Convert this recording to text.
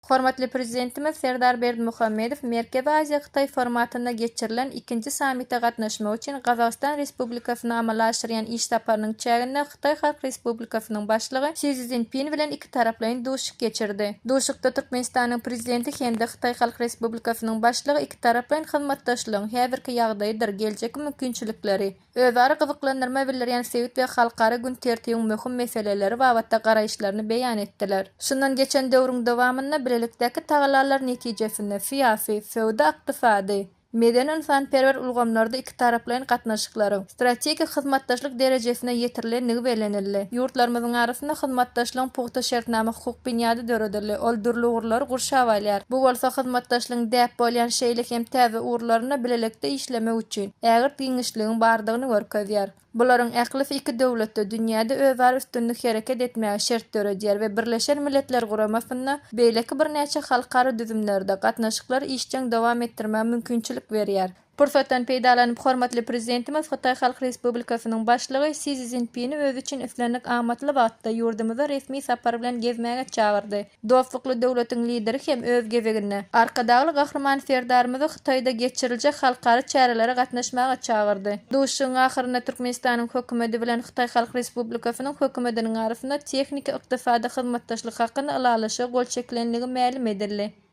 Hormatly Prezidentimiz Serdar Berdimuhamedow Merkezi Aziýa-Hytaý formatynda geçirilen ikinji sammite gatnaşmak üçin Gazagystan Respublikasyna amala aşyrýan iş saparynyň çäginde Hytaý Halk Respublikasynyň Başlygy Si Szinpin bilen ikitaraplaýyn duşuşyk geçirdi. Duşuşykda Türkmenistanyň Prezidenti hem-de Hytaý Halk Respublikasynyň Başlygy ikitaraplaýyn hyzmatdaşlygyň häzirki ýagdaýydyr geljekki mümkinçilikleri, özara gyzyklandyrma bildirýän sebit we halkara gün tertibiň möhüm meseleleri babatda garaýyşlaryny beýan etdiler. Şundan geçen döwrüň dowamynda bilelikdäki tagallalar netijesinde syýasy, söwda-ykdysady, medeni-ynsanperwer ulgamlarda ikitaraplaýyn gatnaşyklaryň strategik hyzmatdaşlyk derejesine ýetirilendigi bellenildi. Ýurtlarymyzyň arasynda hyzmatdaşlygyň pugta şertnama-hukuk binýady döredildi, ol dürli ugurlary gurşap alýar. Bu bolsa hyzmatdaşlygyň däp bolýan şeýle hem täze ugurlarynda bilelikde işlemek üçin ägirt giňişligiň bardygyny görkezýär. Bularyň ählisi iki döwletde dünýäde özara üstünlik hereket etmäge şert döredýär we Birleşen Milletler Guramasynda, beýleki birnäçe halkara düzümlerde gatnaşyklary işjeň dowam etdirmäge mümkinçilik berýär. Pursatdan peýdalanyp, hormatly Prezidentimiz Hytaý Halk Respublikasynyň Başlygy Si Szinpini özi üçin islendik amatly wagtda ýurdumyza resmi sapar bilen gezmäge çagyrdy. Dostlukly döwletiň Lideri hem öz gezeginde, Arkadagly Gahryman Serdarymyzy Hytaýda geçiriljek halkara çärelere gatnaşmaga çagyrdy. Duşuşygyň ahyrynda Türkmenistanyň Hökümeti bilen Hytaý Halk Respublikasynyň Hökümetiniň arasynda tehniki-ykdysady hyzmatdaşlyk hakynda Ylalaşyga gol çekilendigi mälim edildi.